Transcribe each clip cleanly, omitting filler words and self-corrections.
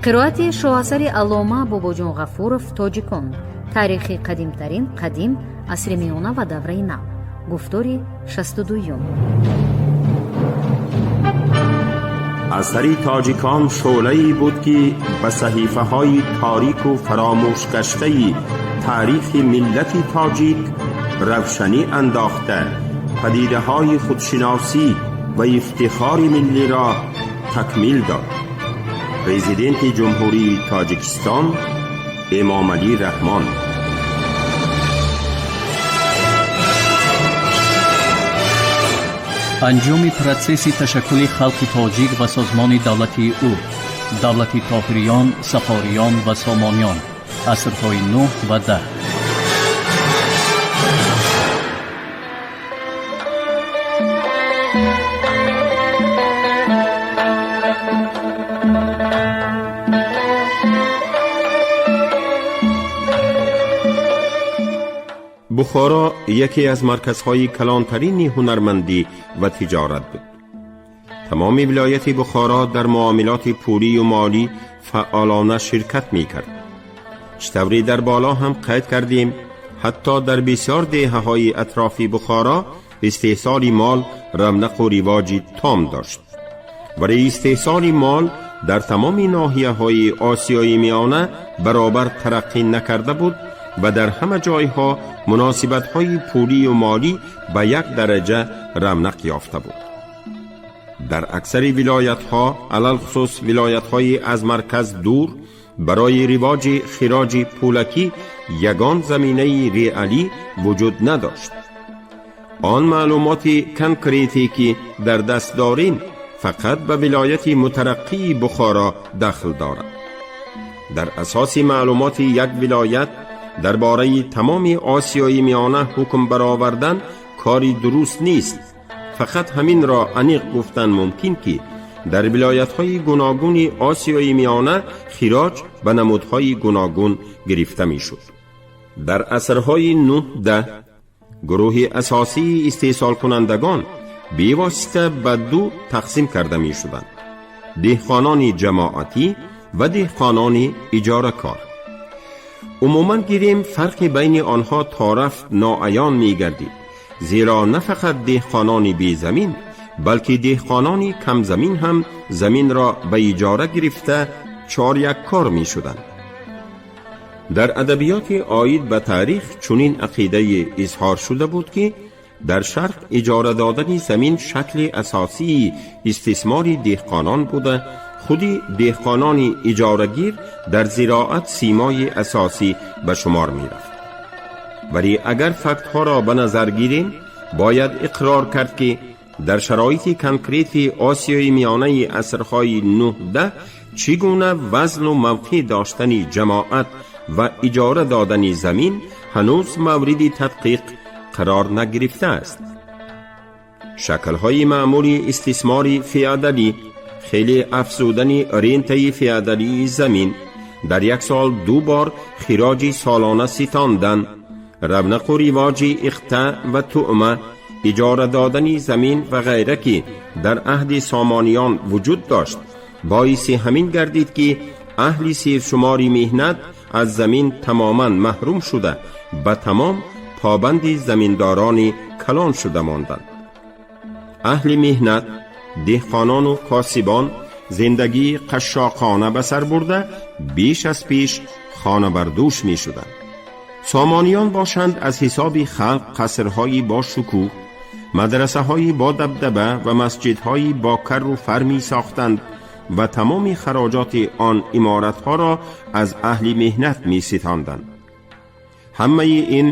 Қироати шоҳасари аллома Бобоҷон Ғафуров «Тоҷикон: таърихи қадимтарин, қадим, асри миёна ва давраи нав», гуфтори 62-юм. Асари «Тоҷикон» шӯълае буд, ки ба саҳифаҳои торику фаромӯшгаштаи таърихи миллати тоҷик равшанӣ андохта, падидаҳои худшиносӣ ва ифтихори миллиро такмил дод. Президенти Ҷумҳурии Тоҷикистон Эмомалӣ Раҳмон. Анҷоми протсесси ташаккули халқи тоҷик ва созмони давлатии ӯ, давлати Тоҳириён, Сафориён ва Сомониён, асрҳои 9 ва 10. Бухоро яке аз марказҳои калонтарини ҳунармандӣ ва тиҷорат буд. Тамоми вилояти Бухоро дар муомилоти пулию молӣ фаъолона ширкат мекард. Чӣ тавре дар боло ҳам қайд кардем, ҳатто дар бисёр деҳаҳои атрофи Бухоро истеҳсоли мол равнақу ривоҷи том дошт. Вале истеҳсоли мол дар тамоми ноҳияҳои Осиёи Миёна баробар тараққӣ накарда буд ва дар ҳама ҷойҳо муносибатҳои пулию молӣ ба як дараҷа равнақ ёфта буд. Дар аксари вилоятҳо, алалхусус вилоятҳои аз марказ дур, барои ривоҷи хироҷи пулакӣ ягон заминаи реалӣ вуҷуд надошт. Он маълумоти конкрете, ки дар даст дорем, фақат ба вилояти мутараққии Бухоро дахл дорад. Дар асоси маълумоти як вилоят дар бораи тамоми Осиёи Миёна ҳукм баровардан кори дуруст нест. Фақат ҳаминро аниқ гуфтан мумкин, ки дар вилоятҳои гуногуни Осиёи Миёна хироҷ ба намудҳои гуногун гирифта мешуд. Дар асрҳои 9-10 гурӯҳи асосии истеҳсолкунандагон бевосита ба ду тақсим карда мешуданд: деҳқонони ҷамоатӣ ва деҳқонони иҷоракор. Умуман гирем, фарқи байни онҳо то рафт ноаён мегардид, зеро на фақат деҳқонони безамин, балки деҳқонони камзамин ҳам заминро ба иҷора гирифта чоряккор мешуданд. Дар адабиёти оид ба таърих чунин ақидае изҳор шуда буд, ки дар Шарқ иҷора додани замин шакли асосии истисмори деҳқонон буда, худи деҳқонони иҷорагир дар зироат симои асосӣ ба шумор мерафт. Вале агар фактҳоро ба назар гирем, бояд иқрор кард, ки дар шароити конкрети Осиёи Миёнаи асрҳои 9-10 чӣ гуна вазну мавқеъ доштани ҷамоат ва иҷора додани замин ҳанӯз мавриди тадқиқ қарор нагирифтааст. Шаклҳои маъмули истисмори феодалӣ, хеле афзудани рентаи феодалии замин, дар як сол ду бор хироҷи солона ситондан, равнақу ривоҷи иқта ва туъма, иҷора додани замин ва ғайра, ки дар аҳди Сомониён вуҷуд дошт, боиси ҳамин гардид, ки аҳли сершумори меҳнат аз замин тамоман маҳрум шуда, ба тамом побанди заминдорони калон шуда монданд. Аҳли меҳнат, деҳқонону косибон зиндагии қашшоқона ба сар бурда, беш аз пеш хонабардӯш мешуданд. Сомониён бошанд, аз ҳисоби халқ қасрҳои бо шукӯҳ, мадрасаҳои бо дабдаба ва масҷидҳои бо карру фар месохтанд ва тамоми хароҷоти он иморатҳоро аз аҳли меҳнат меситонданд. Ҳамаи ин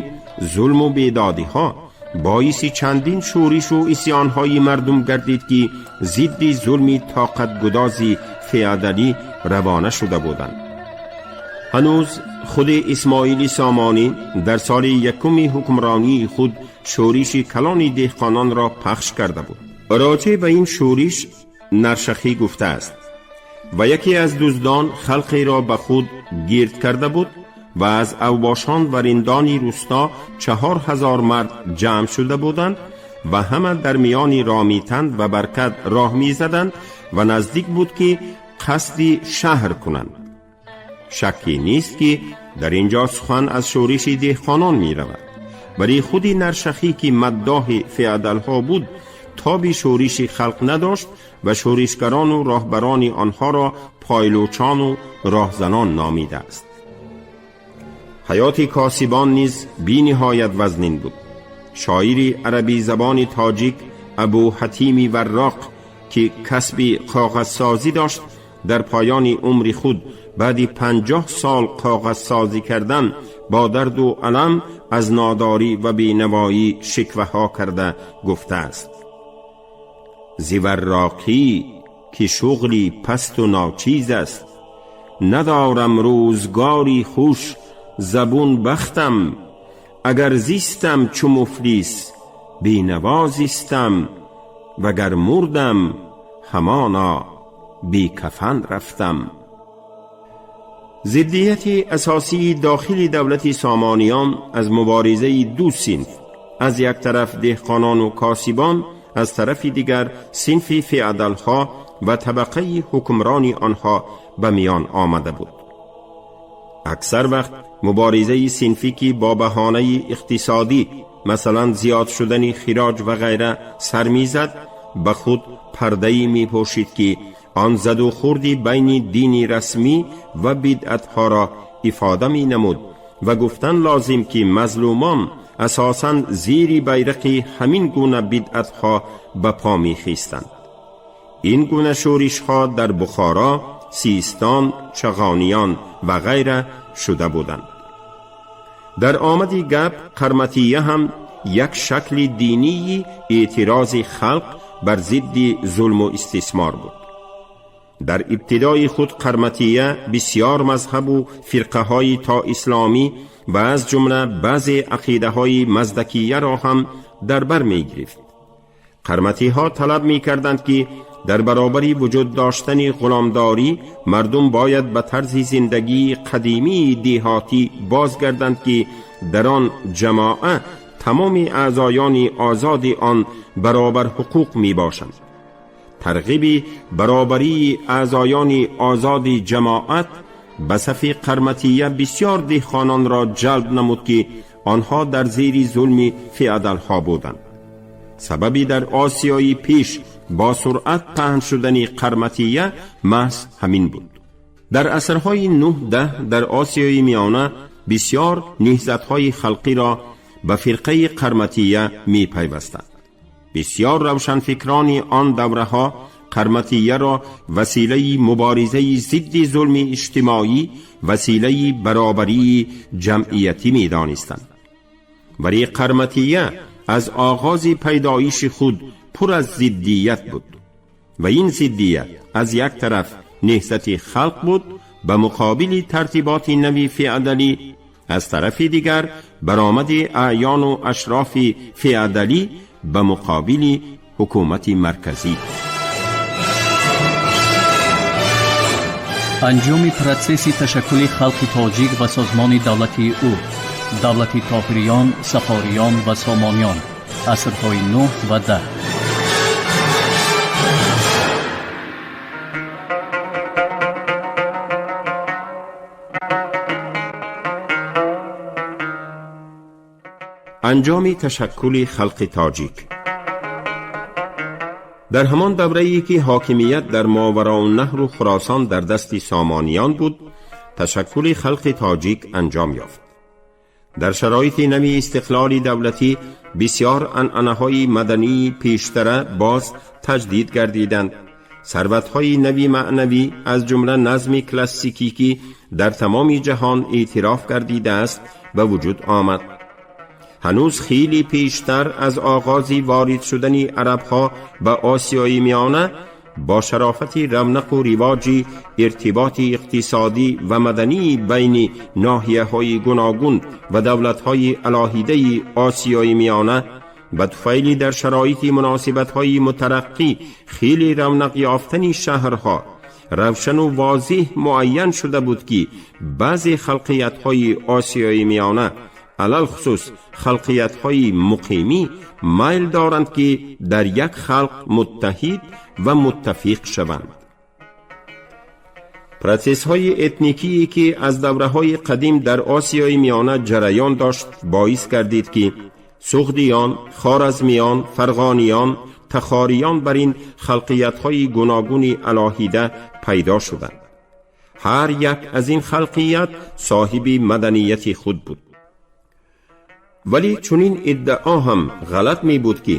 зулму бедодиҳо боиси чандин шӯришу исьёнҳои мардум гардид, ки зидди зулми тоқатгудози феодалӣ равона шуда буданд. Ҳанӯз худи Исмоили Сомонӣ дар соли якуми ҳукмронии худ шӯриши калони деҳқононро пахш карда буд. Роҷеъ ба ин шӯриш Наршахӣ гуфтааст: ва яке аз дуздон халқеро ба худ гирд карда буд ва аз авбошон ва риндони рӯсто 4000 мард ҷамъ шуда буданд ва ҳама дар миёни ромитан ва баркат роҳ мезаданд ва наздик буд ки қасди шаҳр кунанд. Шакке нест, ки дар инҷо сухан аз шӯриши деҳқонон меравад, вале худи Наршахӣ, ки маддоҳи феодалҳо буд, тоби шӯриши халқ надошт ва шӯришгарону роҳбарони онҳоро пайлӯчону роҳзанон номидааст. Ҳаёти косибон низ бениҳоят вазнин буд. Шоири арабӣ забони тоҷик Абу Ҳатими Варроқ, ки касби коғазсозӣ дошт, дар поёни умри худ баъди 50 сол коғазсозӣ кардан бо дарду алам аз нодорӣ ва бенавоӣ шикваҳо карда гуфтааст: зи варроқӣ, ки шуғли пасту ночиз аст, надорам рӯзгори хуш, забун бахтам. Агар зистам чу муфлис бенаво зистам, вагар мурдам ҳамоно бекафан рафтам. Зиддияти асосии дохили давлати Сомониён аз муборизаи ду синф, аз як тараф деҳқонону косибон, аз тарафи дигар синфи феодалҳо ва табақаи ҳукмрони онҳо ба миён омада буд. Аксар вақт муборизаи синфӣ, ки бо баҳонаи иқтисодӣ, масалан зиёд шудани хироҷ ва ғайра, сар мезад, ба худ пардае мепӯшид, ки он заду хурди байни дини расмӣ ва бидъатҳоро ифода менамуд. Ва гуфтан лозим, ки мазлумон асосан зири байрақи ҳамин гуна бидъатҳо ба по мехестанд. Ин гуна шӯришҳо дар Бухоро, Систон, Чағониён ва ғайра шуда буданд. Дар омади гап, қарматия ҳам як шакли динии эътирози халқ бар зидди зулму истисмор буд. Дар ибтидои худ қарматия бисёр мазҳабу фирқаҳои тоисломӣ ва аз ҷумла баъзе ақидаҳои маздакияро ҳам дар бар мегирифт. Қарматиҳо талаб мекарданд, ки дар баробари вуҷуд доштани ғуломдорӣ мардум бояд ба тарзи зиндагии қадимии деҳотӣ бозгарданд, ки дар он ҷамоа тамоми аъзоёни озоди он баробар ҳуқуқ мебошанд. Тарғиби баробарии аъзоёни озоди ҷамоат ба сафи қарматия бисёр деҳқононро ҷалб намуд, ки онҳо дар зери зулми феодалҳо буданд. Сабаби дар Осиёи Пеш бо суръат паҳн шудани қарматия маҳз ҳамин буд. Дар асрҳои 9-10 дар Осиёи Миёна бисёр наҳзатҳои халқиро ба фирқаи қарматия мепайвастанд. Бисёр равшанфикрони он давраҳо қарматияро василаи муборизаи зидди зулми иҷтимоӣ, василаи баробарии ҷамъиятӣ медонистанд. Вале қарматия аз оғози пайдоиши худ пур аз зиддият буд ва ин зиддият аз як тараф наҳзати халқ буд ба муқобили тартиботи нави феодалӣ, аз тарафи дигар баромади аъёну ашрофи феодалӣ ба муқобили ҳукумати марказӣ. Анҷоми протсесси ташаккули халқи тоҷик ва созмони давлатии ӯ, давлати Тоҳириён, Сафориён ва Сомониён, асрҳои 9 ва 10. Анҷоми ташаккули халқи тоҷик. Дар ҳамон даврае, ки ҳокимият дар Мовароуннаҳру Хуросон дар дасти Сомониён буд, ташаккули халқи тоҷик анҷом ёфт. Дар шароити нави истиқлоли давлатӣ бисёр анъанаҳои мадании пештара боз таҷдид гардиданд. Сарватҳои нави маънавӣ, аз ҷумла назми классикӣ, ки дар тамоми ҷаҳон эътироф гардидааст, ба вуҷуд омад. Ҳанӯз хеле пештар аз оғози ворид шудани арабҳо ба Осиёи Миёна бо шарофати равнақу ривоҷи иртиботи иқтисодӣ ва мадании байни ноҳияҳои гуногун ва давлатҳои алоҳидаи Осиёи Миёна ба туфайли дар шароити муносибатҳои мутараққӣ хеле равнақ ёфтани шаҳрҳо равшану возеҳ муайян шуда буд, ки баъзе халқиятҳои Осиёи Миёна, алалхусус халқиятҳои муқимӣ, майл доранд, ки дар як халқ муттаҳид ва муттафиқ шаванд. Процессҳои этникие, ки аз давраҳои қадим дар Осиёи Миёна ҷараён дошт, боис гардид, ки суғдиён, хоразмиён, фарғониён, тахориён бар ин халқиятҳои гуногуни алоҳида пайдо шуданд. Ҳар як аз ин халқият соҳиби маданияти худ буд. Вале чунин иддао ҳам ғалат мебуд, ки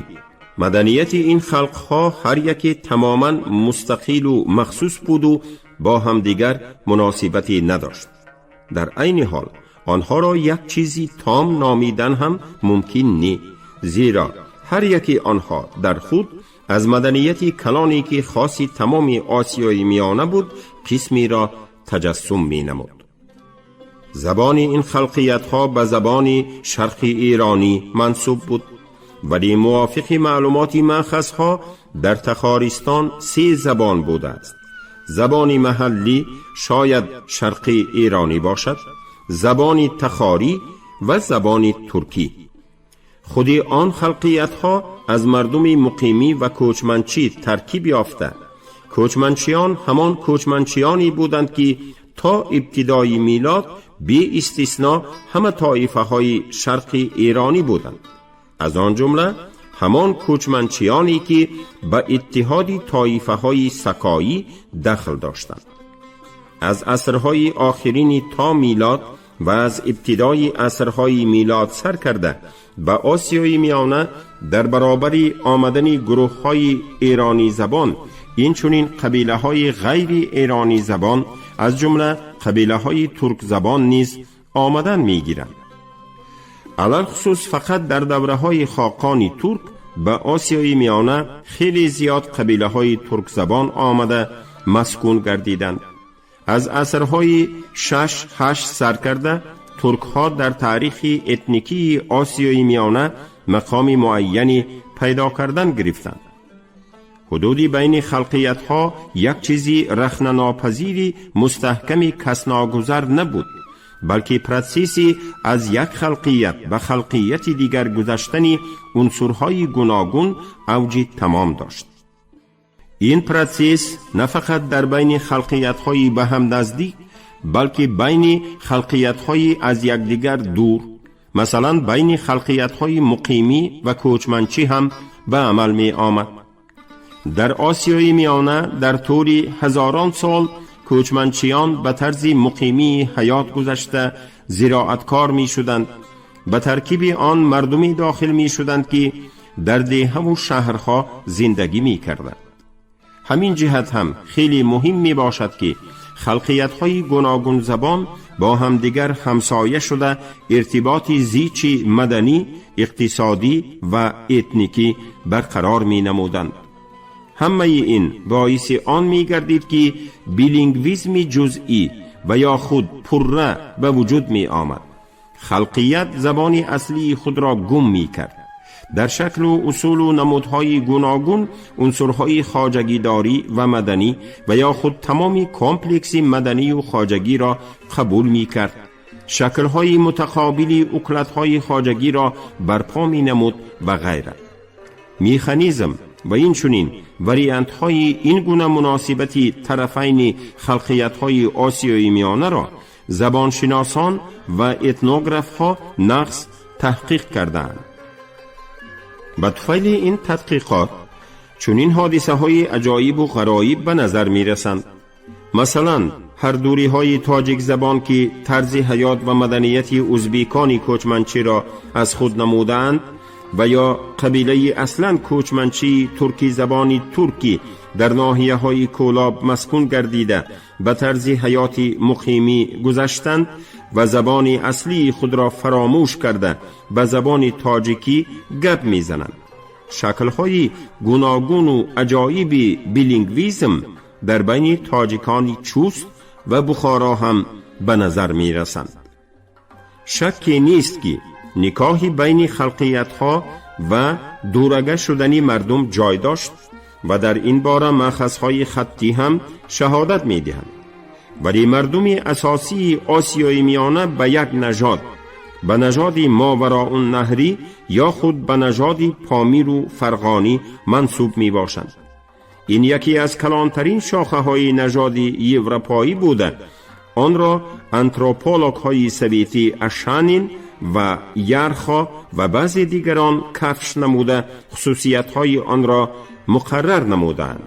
маданияти ин халқҳо ҳар яке тамоман мустақилу махсус буду бо ҳамдигар муносибате надошт. Дар айни ҳол онҳоро як чизи том номидан ҳам мумкин не, зеро ҳар яке онҳо дар худ аз маданияти калоне, ки хоси тамоми Осиёи Миёна буд, қисмеро таҷассум менамуд. Забони ин халқиятҳо ба забони шарқи эронӣ мансуб буд, вале мувофиқи маълумоти манхазҳо дар Тахористон се забон будааст. Забони маҳаллӣ шояд шарқи эронӣ бошад, забони тахорӣ ва забони туркӣ. Худи он халқиятҳо аз мардуми муқимӣ ва кӯчманчӣ таркиб ёфта, кӯчманчиён ҳамон кӯчманчиёне буданд, ки то ибтидои милод беистисно ҳама тоифаҳои шарқи эронӣ буданд, аз он ҷумла ҳамон кӯчманчиёне, ки ба иттиҳоди тоифаҳои сакоӣ дахл доштанд. Аз асрҳои охирини то милод ва аз ибтидои асрҳои милод сар карда ба Осиёи Миёна дар баробари омадани гурӯҳҳои эронӣ забон, инчунин қабилаҳои ғайри эронӣ забон, аз ҷумла қабилаҳои туркзабон низ омадан мегиранд. Алалхусус фақат дар давраҳои хоқони турк ба Осиёи Миёна хеле зиёд қабилаҳои туркзабон омада маскун гардиданд. Аз асрҳои 6-8 сар карда туркҳо дар таърихи этникии Осиёи Миёна мақоми муайяне пайдо кардан гирифтанд. Ҳудуди байни халқиятҳо як чизи рахнанопазири мустаҳками касногузар набуд, балки процесси аз як халқият ба халқияти дигар гузаштани унсурҳои гуногун авҷи тамом дошт. Ин процесс на фақат дар байни халқиятҳои ба ҳам наздик, балки байни халқиятҳои аз якдигар дур, масалан, байни халқиятҳои муқимӣ ва кӯчманчӣ ҳам ба амал меомад. Дар Осиёи Миёна дар тӯли ҳазорон сол кӯчманчиён ба тарзи муқимии ҳаёт гузашта зироаткор мешуданд, ба таркиби он мардуме дохил мешуданд, ки дар деҳаву шаҳрҳо зиндагӣ мекарданд. Ҳамин ҷиҳат ҳам хеле муҳим мебошад, ки халқиятҳои гуногунзабон бо ҳамдигар ҳамсоя шуда иртиботи зичи маданӣ, иқтисодӣ ва этникӣ барқарор менамуданд. Ҳамаи ин боиси он мегардид, ки билингвизми ҷузъӣ ва ё худ пурра ба вуҷуд меомад. Халқият забони аслии худро гум мекард, дар шаклу усулу намудҳои гуногун унсурҳои хоҷагидорӣ ва маданӣ ва ё худ тамоми комплекси маданию хоҷагиро қабул мекард, шаклҳои мутақобили укладҳои хоҷагиро барпо менамуд ва ғайра. Механизм ва инчунин вариантҳои ин гуна муносибати тарафайни халқиятҳои Осиёи Миёнаро забоншиносон ва этнографҳо нағз таҳқиқ кардаанд. Ба туфайли ин тадқиқот чунин ҳодисаҳои аҷоибу ғароиб ба назар мерасанд. Масалан, ҳардуриҳои тоҷикзабон, ки тарзи ҳаёт ва маданияти узбекони кӯчманчиро аз худ намудаанд, ва ё қабилаи аслан кӯчманчии туркизабони туркӣ дар ноҳияҳои Кӯлоб маскун гардида ба тарзи ҳаёти муқимӣ гузаштанд ва забони аслии худро фаромӯш карда ба забони тоҷикӣ гап мезананд. Шаклҳои гуногуну аҷоиби билингвизм дар байни тоҷикони Чуст ва Бухоро ҳам ба назар мерасанд. Шакке нест, ки никоҳи байни халқиятҳо و دورگه شدنی مردم جای داشت و در این باره مأخذهای خطی هم شهادت می دهند. ولی مردم اساسی آسیای میانه به یک نژاد، به نژاد ماوراءالنهری یا خود به نژاد پامیر و فرغانی منسوب می باشند. این یکی از کلانترین شاخه های نژاد یورپایی بوده. آن را انتروپولوگ های سویتی اشانین و یرخا و بعضی دیگران کفش نموده خصوصیت های آن را مقرر نمودند.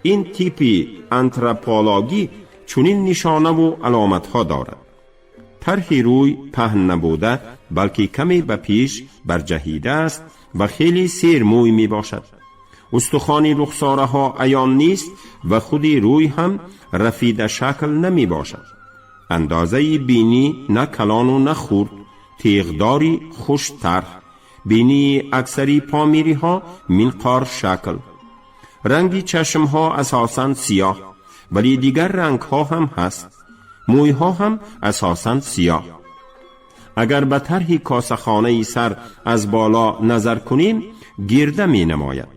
این تیپ انتروپولوژی چنین نشانه و علامت ها دارد: طرح روی پهن نبوده، بلکه کمی به پیش برجهیده است و خیلی سیر موی می باشد. استخوان رخساره ها عیان نیست و خودی روی هم رفیده شکل نمی باشد. اندازه بینی نه کلان و نه خورد، تیغداری خوش طرح. بینی اکثری پامیری ها منقار شکل. رنگ چشم ها اساساً سیاه، ولی دیگر رنگ ها هم هست. موی ها هم اساساً سیاه. اگر به طرح کاسخانه سر از بالا نظر کنیم، گرده می نماید.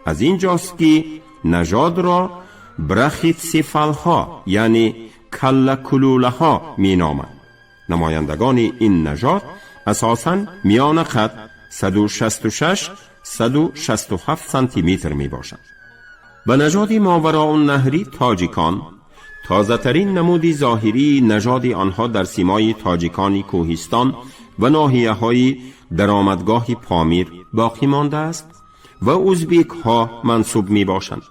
از اینجاست که نژاد را برخیتسفال ها، یعنی کله کلوله ها می نامند. نمایندگان این نژاد اساساً میان قد 166 167 سانتی متر می باشند. به نژاد ماوراءالنهری تاجیکان، تازه ترین نمود ظاهری نژاد آنها در سیمای تاجیکان کوهستان و ناحیه های درآمدگاه پامیر باقی مانده است و ازبیک ها منسوب می باشند.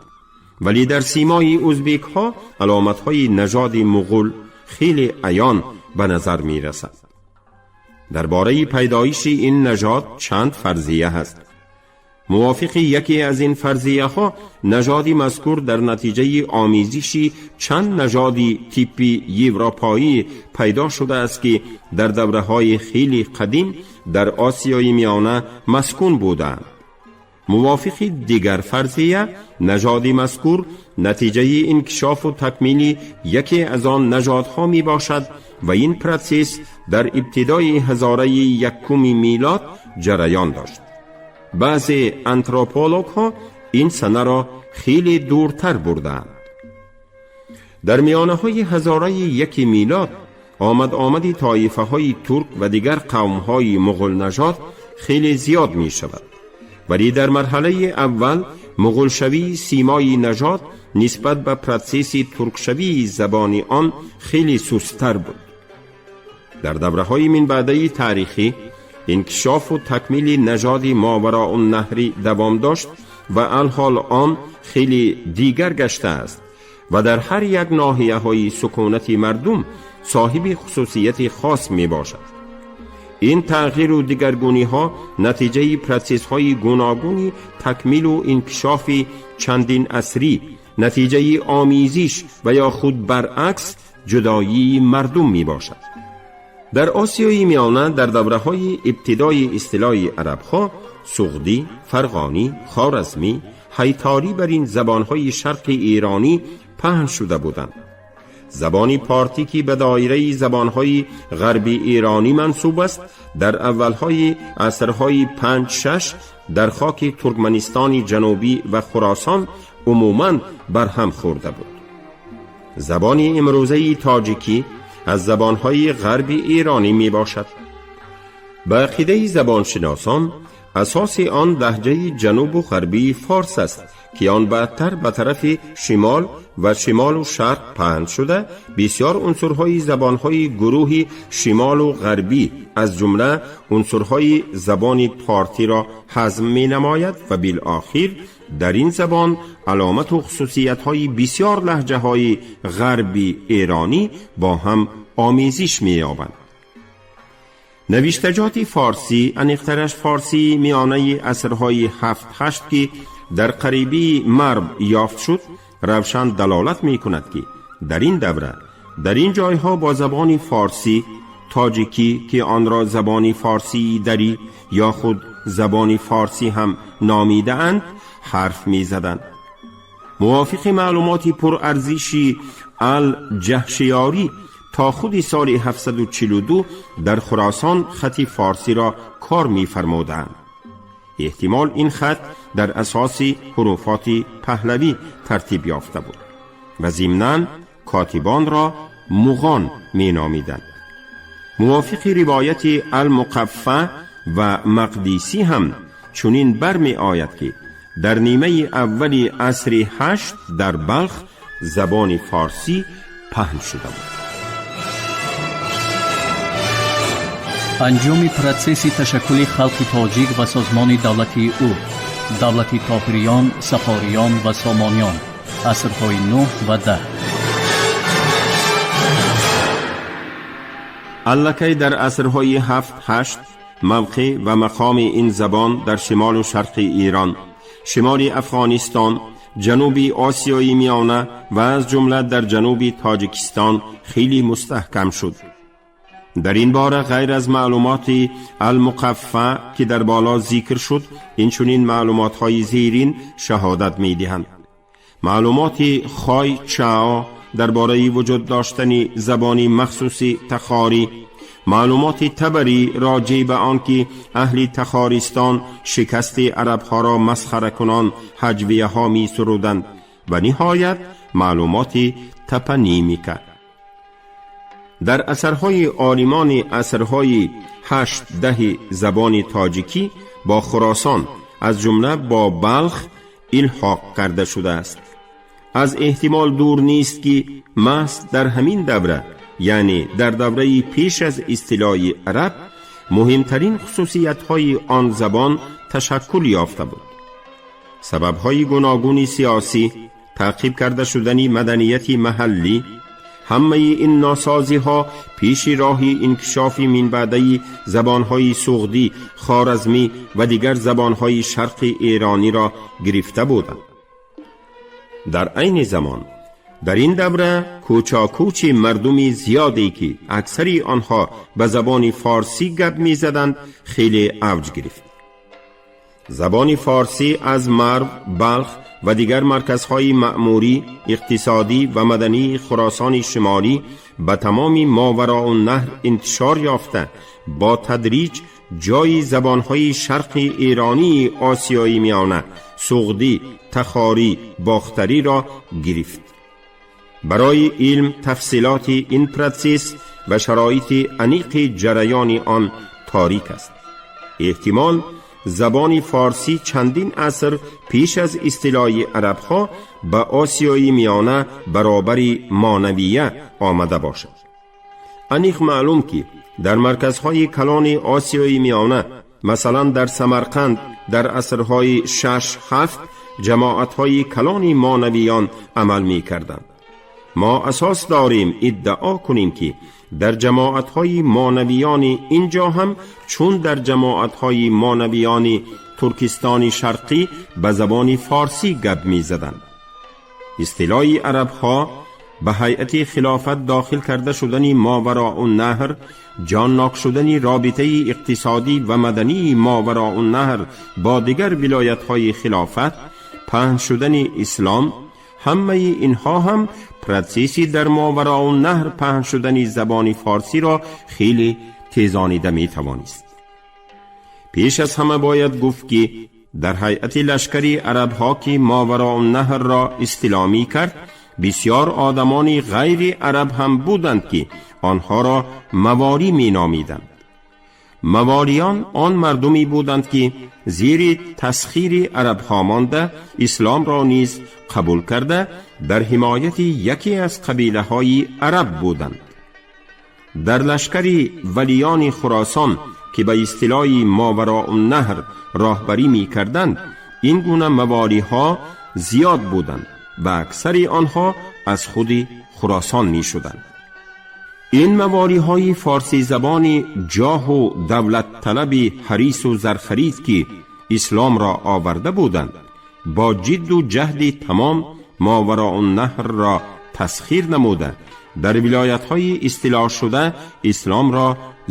ولی در سیمای ازبیک ها علامت های نژاد مغول خیلی عیان به نظر می رسد. درباره پیدایش این نژاد چند فرضیه هست. موافق یکی از این فرضیه ها، نژاد مذکور در نتیجه آمیزش چند نژاد تیپی یورپایی پیدا شده است که در دوره های خیلی قدیم در آسیای میانه مسکون بودند. موافق دیگر فرضیه، نژاد مذکور نتیجه انکشاف و تکمیل یکی از آن نژادها می باشد و این process در ابتدای هزاره یکم میلاد جریان داشت. بعضی انتروپولوگ ها این سنه را خیلی دورتر بردند. در میانه های هزاره یک میلاد آمد آمدی طایفه های ترک و دیگر قوم های مغول نژاد خیلی زیاد می شود. ولی در مرحله اول مغول شوی سیمای نژاد نسبت به process ترک شوی زبان آن خیلی سستر بود. در دوره های من بعده تاریخی انکشاف و تکمیل نژاد ماوراءالنهری دوام داشت و الحال آن خیلی دیگر گشته است و در هر یک ناحیه های سکونت مردم صاحب خصوصیت خاص می باشد. این تغییر و دیگرگونی ها نتیجه process های گوناگونی تکمیل و انکشاف چندین عصری، نتیجه آمیزش و یا خود برعکس جدایی مردم می باشد. در آسیای میانه در دوره های ابتدای استیلای عرب ها، سغدی، فرغانی، خوارزمی، هیتاری بر این زبانهای شرق ایرانی پهن شده بودند. زبانی پارتی که به دایره زبانهای غربی ایرانی منسوب است، در اولهای عصرهای 5-6 در خاک ترکمنستان جنوبی و خراسان عموماً برهم خورده بود. زبان امروزه تاجیکی از زبانهای غربی ایرانی می باشد. به عقیده زبانشناسان، اساس آن لهجه جنوب و غربی فارس است که آن بعدتر به طرف شمال و شمال و شرق پهن شده، بسیار عنصرهای زبانهای گروه شمال و غربی از جمله عنصرهای زبان پارتی را هضم می نماید و بالآخر در این زبان علامت و خصوصیت های بسیار لهجه های غربی ایرانی با هم آمیزش می یابند. نوشتجات فارسی، انیقترش فارسی میانه عصرهای 7-8 که در قریبی مرو یافت شد، روشن دلالت می کند که در این دوره در این جایها با زبان فارسی تاجیکی که آن را زبان فارسی دری یا خود زبان فارسی هم نامیده اند حرف می زدند. موافق معلومات پرارزشی الجهشیاری، تا خود سال 742 در خراسان خط فارسی را کار می فرمودند. Эҳтимол ин хат дар асоси ҳуруфоти паҳлавӣ тартиб ёфта буд ва зимнан котибонро муғон меномиданд. Мувофиқи ривояти Алмуқаффа ва Мақдисӣ ҳам чунин бармеояд, ки дар нимаи аввали асри ҳашт дар Балх забони форсӣ паҳн шуда буд. Анҷоми протсесси ташаккули халқи тоҷик ва созмони давлати ӯ, давлати Тоҳириён, Сафориён ва Сомониён, асрҳои 9 ва 10. Аллакай дар асрҳои 7-8 мавқеъ ва мақоми ин забон дар шимолу шарқи Эрон, шимоли Афғонистон, ҷануби Осиёи Миёна ва аз ҷумла дар ҷануби Тоҷикистон хеле мустаҳкам шуд. Дар ин бора ғайр аз маълумоти Алмуқаффа, ки дар боло зикр шуд, инчунин маълумотҳои зерин шаҳодат медиҳанд: маълумоти Хой Чао дар бораи вуҷуд доштани забони махсуси тахорӣ, маълумоти Табарӣ роҷеъ ба он ки аҳли Тахористон шикасти арабҳоро масхаракунон ҳаҷвияҳо месуруданд, ва ниҳоят маълумоти топонимика. Дар асарҳои олимони асрҳои 8-10 забони тоҷикӣ бо Хуросон, аз ҷумла бо Балх илҳоқ карда шудааст. Аз эҳтимол дур нест, ки маҳз дар ҳамин давра, яъне дар давраи пеш аз истилои араб, муҳимтарин хусусиятҳои он забон ташаккул ёфта буд. Сабабҳои гуногуни сиёсӣ, таъқиб карда шудани маданияти маҳаллӣ, ҳамаи ин носозиҳо пеши роҳи инкишофи минбаъдаи забонҳои суғдӣ, хоразмӣ ва дигар забонҳои шарқи эрониро гирифта буданд. Дар айни замон дар ин давра кӯчокӯчи мардуми зиёде, ки аксари онҳо ба забони форсӣ гап мезаданд, хеле авҷ гирифт. Забони форсӣ аз Марв, Балх ва дигар марказҳои маъмурӣ, иқтисодӣ ва мадании Хуросони Шимолӣ ба тамоми Мовароуннаҳр интишор ёфта, бо тадриҷ ҷои забонҳои шарқи эронии Осиёи Миёна, суғдӣ, тахорӣ, бохтариро гирифт. Барои илм тафсилоти ин протсесс ва шароити аниқи ҷараёни он торик аст. Эҳтимол забони форсӣ чандин аср пеш аз истилои арабҳо ба Осиёи Миёна баробари монавия омада бошад. Аниқ маълум, ки дар марказҳои калони Осиёи Миёна, масалан дар Самарқанд, дар асрҳои 6-7 ҷамоатҳои калони монавиён амал мекарданд. Мо асос дорем иддао кунем, ки дар ҷамоатҳои монавиёни ин ҷо ҳам, чун дар ҷамоатҳои монавиёни Туркистони Шарқӣ, ба забони форсӣ гап мезаданд. Истилои арабҳо, ба ҳайати хилофат дохил карда шудани Мовароуннаҳр, ҷоннок шудани робитаи иқтисодӣ ва мадании Мовароуннаҳр бо дигар вилоятҳои хилофат, паҳн шудани ислом, ҳамаи инҳо ҳам протсесси дар Мовароуннаҳр паҳн шудани забони форсиро хеле тезонида метавонист. Пеш аз ҳама бояд гуфт, ки дар ҳайати лашкари арабҳо, ки Мовароуннаҳрро истило мекард, бисёр одамони ғайри араб ҳам буданд, ки онҳоро маворӣ меномиданд. Мавориён он мардуме буданд, ки зери тасхири арабҳо монда, исломро низ қабул карда, дар ҳимояти яке аз қабилаҳои араб буданд. Дар лашкари валиёни Хуросон, ки ба истилои Мовароуннаҳр роҳбарӣ мекарданд, ин гуна мавориҳо зиёд буданд ва аксари онҳо аз худи Хуросон мешуданд. Ин мавориҳои форсизабони ҷоҳу давлатталаби ҳарису зархарид, ки исломро оварда буданд, бо ҷидду ҷаҳди тамом Мовароуннаҳрро тасхир намуда, дар вилоятҳои истилоъшуда исломро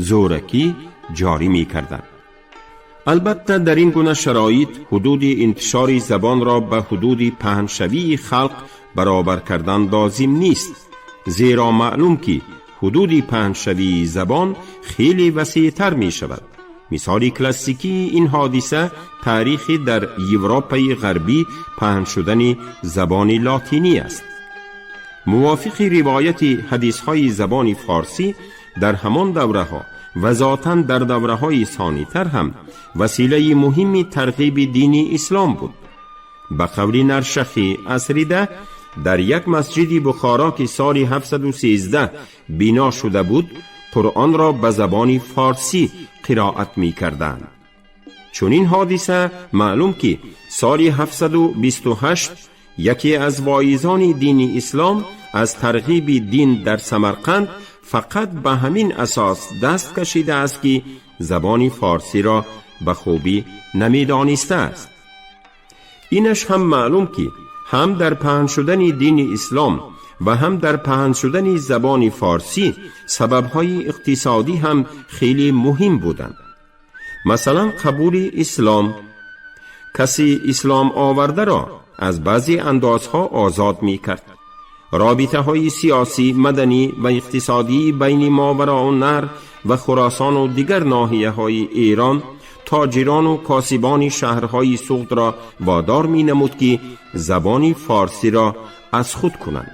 зӯракӣ ҷорӣ мекарданд. Албатта, дар ин гуна шароит ҳудуди интишори забонро ба ҳудуди паҳншавии халқ баробар кардан лозим нест, зеро маълум, ки ҳудуди паҳншавии забон хеле васеътар мешавад. Мисоли классикии ин ҳодиса таърихи дар Европаи ғарбӣ паҳн шудани забони лотинӣ аст. Мувофиқи ривояти ҳадисҳои забони форсӣ дар ҳамон давраҳо ва зотан дар давраҳои сонитар ҳам василаи муҳими тарғиби дини ислом буд. Ба қавли Наршахӣ асри 10 дар як масҷиди Бухоро, ки соли 713 бино шуда буд, Қуръонро ба забони форсӣ қироат мекарданд. Чунин ҳодиса маълум, ки соли 728 яке аз воизони дини ислом аз тарғиби дин дар Самарқанд фақат ба ҳамин асос даст кашидааст, ки забони форсиро ба хубӣ намедонистааст. Инаш ҳам маълум, ки ҳам дар паҳн шудани дини ислом ва ҳам дар паҳн шудани забони форсӣ сабабҳои иқтисодӣ ҳам хеле муҳим буданд. Масалан, қабули ислом каси ислом овардаро аз баъзе андозҳо озод мекард. Робитаҳои сиёсӣ, маданӣ ва иқтисодӣ байни Мовароуннаҳр ва Хуросону дигар ноҳияҳои Эрон тоҷирону косибони шаҳрҳои Суғдро водор менамуд, ки забони форсиро аз худ кунанд.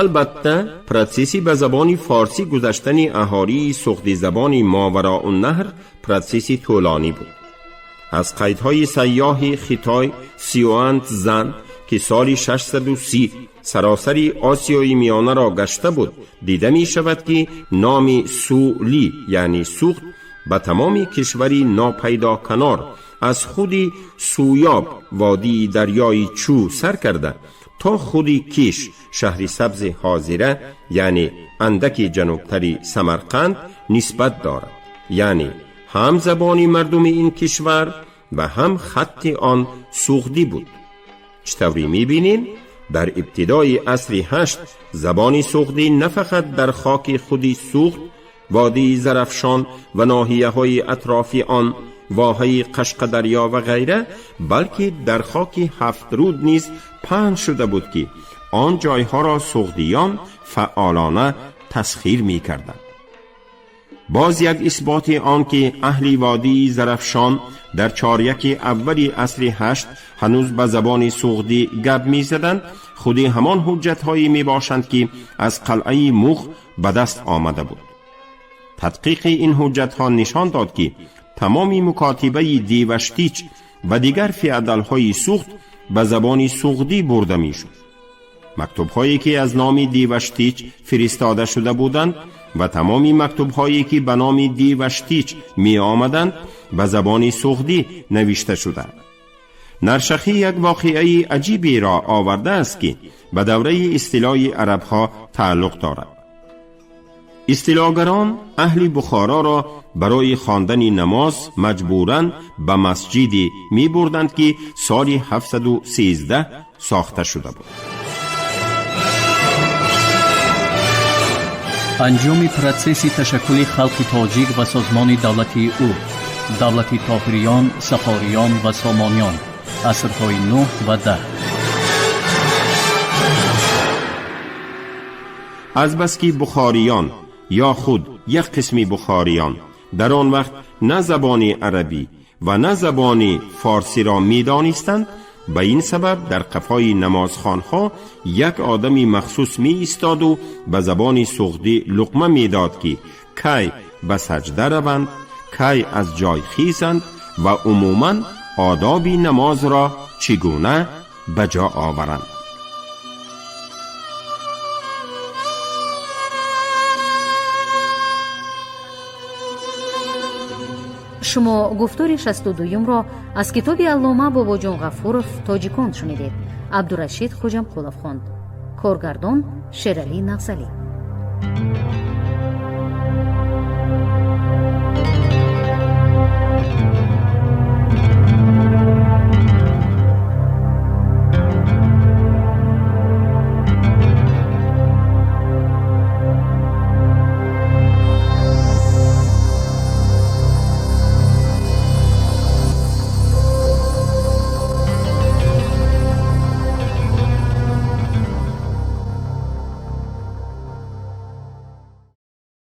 Албатта, протсесси ба забони форсӣ гузаштани аҳолии суғди забони Мовароуннаҳр протсесси тӯлонӣ буд. Аз қайдҳои сайёҳи Хитой Сюан Зан, ки соли 630 саросари Осиёи Миёнаро гашта буд, дида мешавад, ки номи Сули, яъне Суғд, ба тамоми кишвари нопайдоканор аз худи Суёб, водии дарёи Чӯ сар карда то худи Киш, шаҳри сабзи ҳозира, яъне андаки ҷанубтари Самарқанд, нисбат дорад. Яъне ҳам забони мардуми ин кишвар ва ҳам хатти он суғдӣ буд. Чӣ тавре мебинем, дар ибтидои асри 8 забони суғдӣ на фақат дар хоки худи Суғд, водии Зарафшон ва ноҳияҳои атрофи он, воҳаи Қашқадарё ва ғайра, балки дар хоки Ҳафтруд низ паҳн шуда буд, ки он ҷойҳоро суғдиён фаъолона тасхир мекарданд. Боз як исботи он, ки аҳли водии Зарафшон дар чоряки аввали асри 8 ҳанӯз ба забони суғдӣ гап мезаданд, худи ҳамон ҳуҷҷатҳое мебошанд, ки аз қалъаи Муғ ба даст омада буд. Тадқиқи ин ҳуҷҷатҳо нишон дод, ки тамоми мукотибаи Деваштич ва дигар феодалҳои Суғд ба забони суғдӣ бурда мешуд. Мактубҳое, ки аз номи Деваштич фиристода шуда буданд, ва тамоми мактубҳое, ки ба номи Деваштич меомаданд, ба забони суғдӣ навишта шуданд. Наршахӣ як воқеаи аҷиберо овардааст, ки ба давраи истилои арабҳо тааллуқ дорад. Истилогарон аҳли Бухороро барои хондани намоз маҷбуран ба масҷиде мебурданд, ки соли 713 сохта шуда буд. Анҷоми протсесси ташаккули халқи тоҷик ва созмони давлати ӯ, давлати Тоҳириён, Сафориён ва Сомониён, асрҳои 9 ва 10. Азбаски бухориён ё худ як қисми бухориён дар он вақт на забони арабӣ ва на забони форсиро медонистанд, ба ин сабаб дар қафои намозхонҳо як одами махсус меистоду ба забони суғдӣ луқма медод, ки кай ба саҷда раванд, кай аз ҷой хезанд ва умуман одоби намозро чӣ гуна ба ҷо оваранд. Шумо гуфтори 62-юмро аз китоби аллома Бобоҷон Ғафуров «Тоҷикон» шунидед. Абдурашид Хоҷамқулов хонд. Коргардон Шералӣ Нағзалӣ.